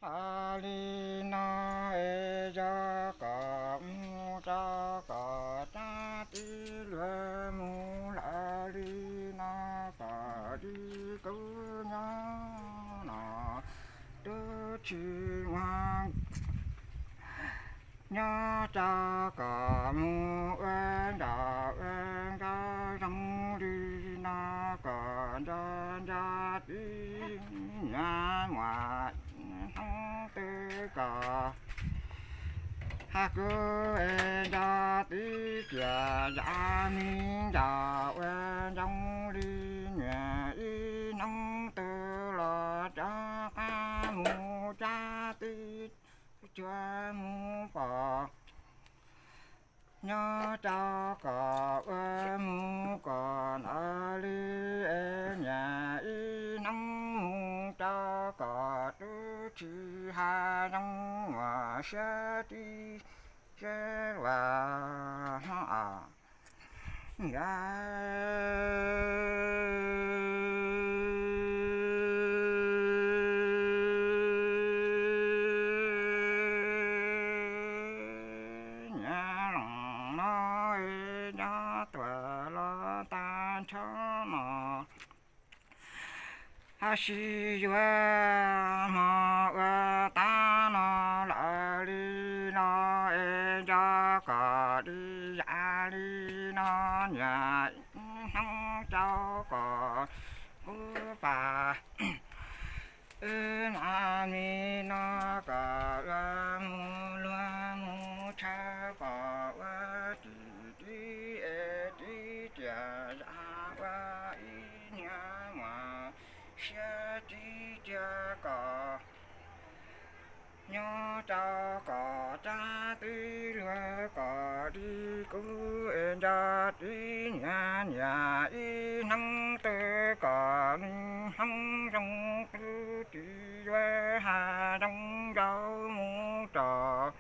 Ua li no es yog kom mus rau kom rab tib luag mus lawm li no kom li kuv nyob no twb tsis muaj nyob rau kom mus ua nraum ua nraug zoo li no kom nco nco tib nyuag muaj hnub twg kom hab kuv es nco tib cia yam me ncaus ua zoo li niam ib hnub twg los rov qab mus rab tib cuag mus pom nyob rau kom ua mus kom ntawd li es niam ib hnub mus rau kom twb tsis hab zoo uas siab tib siab vas nyob los no es nyob tuaj los tag nrho no hab sib yuav hmo ua tag no lawm li no es nco kom li yam li no niam hnub rau kom kuv pab wb nam me no kom ua mus luag mus tshaw kom ua tib tib es tib tiam zam ua ib niag mas siab tib tiag kom nyob rau kom rab tib luag kom li kuv es nco tib niam niam ib hnub twg kom li hnub zoo twg tib yuav hab zoo nraug mus rau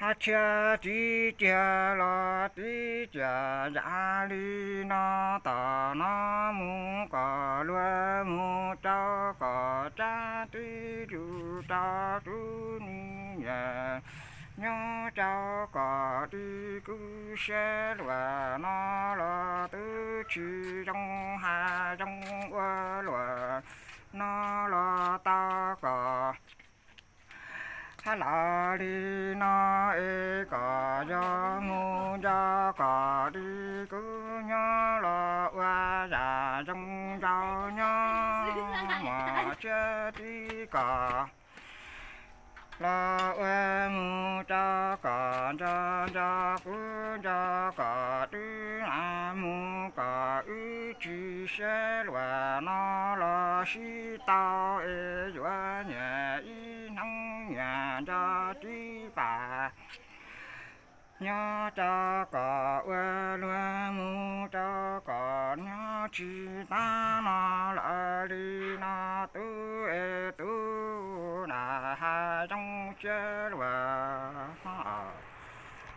hab tshiab tib tiag los tib tiam zam li no tom no mus kom luag mus rau kom rab tib lug rau tub ni niam nyob rau kom li kuv siab luag no los twb tsis zoo hab zoo ua luag no los tau kom hab los li no es kom yog mus nco kom li kuv nyob los ua zam zoo nraug nyob mas tshiab tib kom los ua mus rau kom nco nco kuv nco kom twb mus kom wb tsis siab luag no los sib tau es yuav niam ib hnub niam nco tib pam nyob rau kom ua luag mus rau kom nyob tsis tag no lawm li no tub es tub na hab zoo siab luag